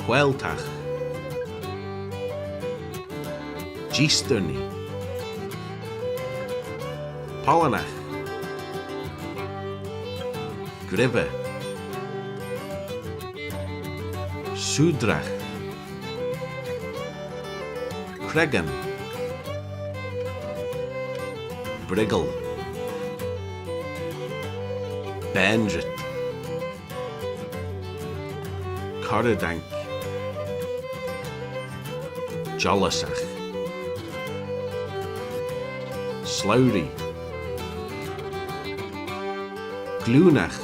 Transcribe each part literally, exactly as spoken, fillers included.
Quaarltagh. Jeestyrnee. Pollinagh. Gribbey. Soodragh. Cregan. Briggall. Baanrit. Corradank. Jollyssagh. Slowrie. Gloonagh.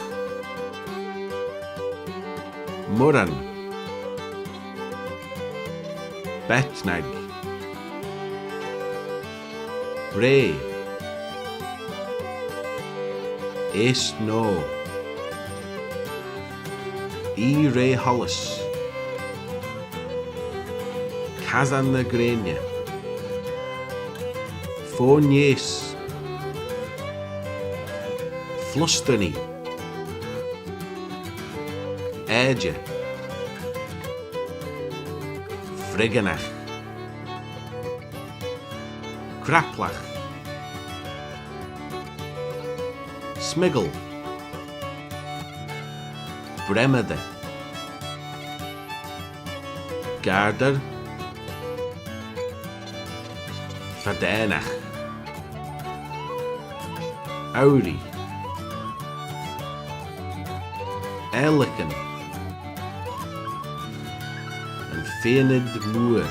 Murran. Betnag. Brea. East Noa. Oie rea holys. Casan y greiney. Fo-neays. Flusternee. Ajer. Frigganagh. Craplagh. Smiggle. Bremmadey. Garder. Fadaneagh. Ourie. Aarlican. Yn feaynid mooar.